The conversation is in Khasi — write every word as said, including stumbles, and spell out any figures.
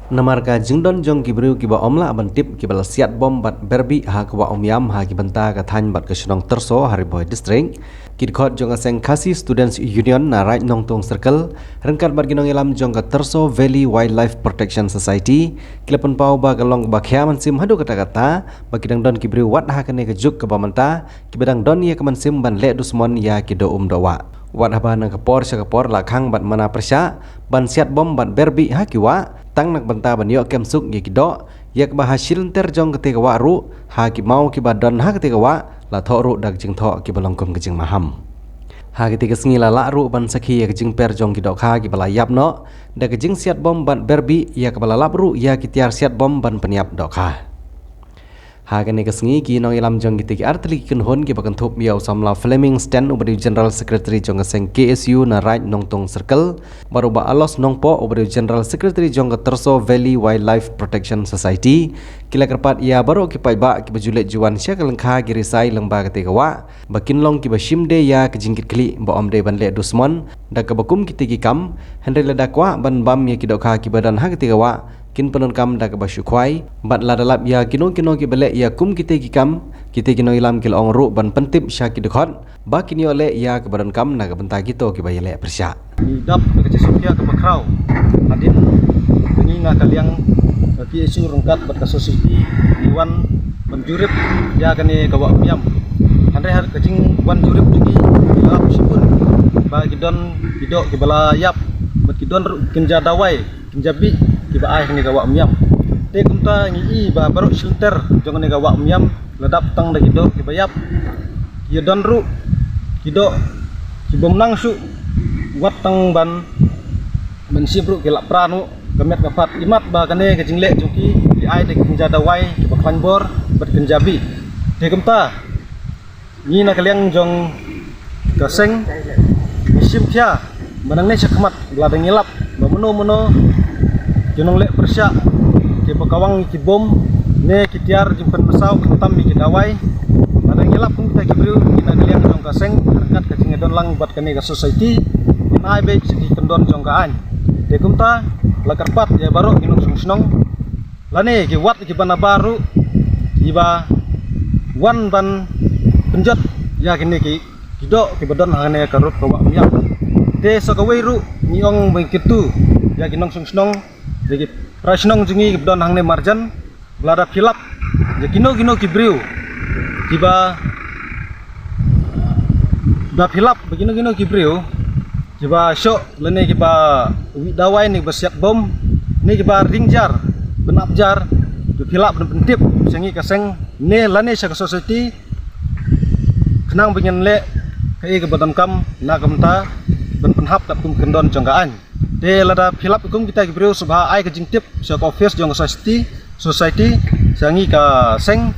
Namar ka jingdon jong ki briew kiba ym lah ban tip kiba la siat bom bad ber bih ha ka Wah Umiam ha ki bynta ka thaiñ bad ka shnong Tyrso ha Ri Bhoi District, ki dkhot jong ka seng Khasi Students Union na Raid Nongtung Circle ryngkat bad ki nongïalam jong ka Tyrso Valley Wildlife Protection Society ki la pynpaw ba ka long kaba khia mynsiem haduh katta katta ba ki dang don ki briew wat ha kane ka juk kaba mynta kiba dang don ïa ka mynsiem ban leh dusmon ïa ki doh um doh wah. Wat haba na ka por sha ka por la khang bad mana pyrshah ban siat bom bad ber bih ha ki wah tang na ka bynta ban ïoh kem suk ïa ki doh, ïa kaba ha shilynter jong kata ka wah ruh ha ki maw kiba don ha kata ka wah la thoh ruh da ka jingthoh kiba long kum ka jingmaham. Ha kata ka sngi la lah ruh ban sakhi ïa ka jingper jong ki dohkha kiba la ïap noh da ka jingsiat bom bad ber bih, ïa kaba la lap ruh ïa ki tiar siat bom ban pynïap dohkha. Ha kane ka sngi ki nongïalam jong kita ki artylli ki kynhun kiba kynthup ïa u samla Fleming Sten uba dei u General Secretary jong ka seng K S U na Raid Nongtung Circle, bad u Bah Alos Nongpoh uba dei u General Secretary jong ka Tyrso Valley Wildlife Protection Society ki la kyrpad ïa baroh ki paidbah kiba ju leit ju wan sha ka lyngkha ki risai lyngba kata ka wah ba kin long kiba shim de ïa ka jingkitkhlieh ba ym dei ban leh dusmon da kaba kum kita ki kam, hynrei lada kwah ban bam ïa ki dohkha kiba don ha kata ka wah kin pyndonkam da kaba shu khwai, bad lada lap ïa kino kino kiba leh ïa kum kita ki kam, kita ki nongïalam ki la ong ruh ban pyntip sha ki dkhot ba kin ïoh leh ïa kaba donkam na ka bynta kito kiba ïaleh pyrshah. Ngi dap da ka jingsngewsih kaba khraw hadien ba ngi na ka liang ka K S U ryngkat bad ka society ngi wan ban jurip ïa kane ka Wah Umiam. Hynrei ha ka jingwan jurip jong ngi ngi la ap shibun ba ki don ki doh kiba la ïap bad ki don ruh ki kynja dawai, kynja bih kiba ai ha kane ka Wah Umiam. Te kumta ngi i ba baroh shilynter jong kane ka Wah Umiam la dap tang da ki doh kiba ïap. Ki don ruh ki doh kibym nang shuh wat tang ban ban shim ruh ki la pra noh ka met ka phad, imat ba kane ka jingleh jong ki ki ai da ki kynja dawai kiba khlaiñ bor bad kynja bih. Te kumta ngi na ka liang jong ka seng ngi shim khia ba nangne shakhmat lada ngi lap ba mano mano ki nongleh pyrshah kiba kawang ïa ki bom ne ki tiar jingpynmynsaw khamtam ïa ki dawai, lada ngi lap kum kita ki briew ngi na ka liang jong ka seng ryngkat ka jingïadon lang bad kane ka society ngin ai beit sha ki kyndon jong ka aiñ. Te kumta la kyrpad ïa baroh ki nongshong shnong lane ki wat kiba nabar ruh kiba wan ban pynjot ïa kine ki ki doh kiba don ha kane ka rup ka Wah Umiam. Te sa kawei ruh ngi ong ba ngi kyntu ïa ki nongshong shnong, ïa ki para shnong jong ngi kiba don hangne marjan, lada phi lap ïa kino kino ki briew kiba, da phi lap ba kino kino ki briew kiba shoh lane kiba wih dawai ne kiba siat bom ne kiba ring jar, ban ap jar, to phi lap ban pyntip sha ngi ka seng ne lane sha ka society khnang ba ngin leh kaei kaba donkam na ka bynta ban pynhap katkum kyndon jong ka aiñ. Te lada phi lap kum kita ki briew sngewbha ai ka jingtip sha ka office jong ka society, society sha ngi ka seng